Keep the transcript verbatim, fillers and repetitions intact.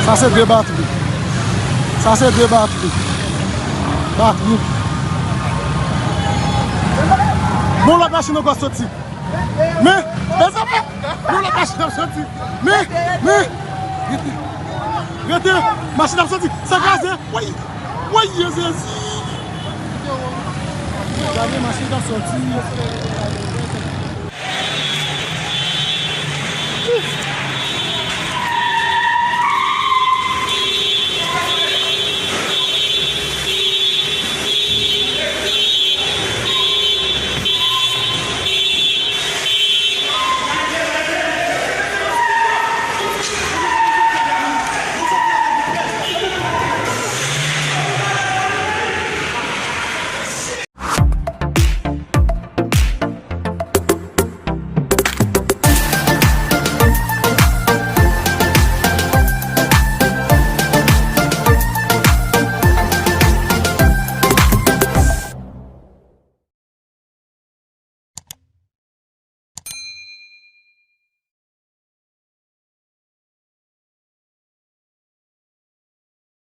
Sa se de batri. Sa se de batri. Batri. Bon, lòt machin ankò soti. Men, mezanmi, bon, lòt machin ap soti. Men, men, rete, rete, machin ap soti. Sa kraze. Woy, woy, Jezi. Gade machin ap soti.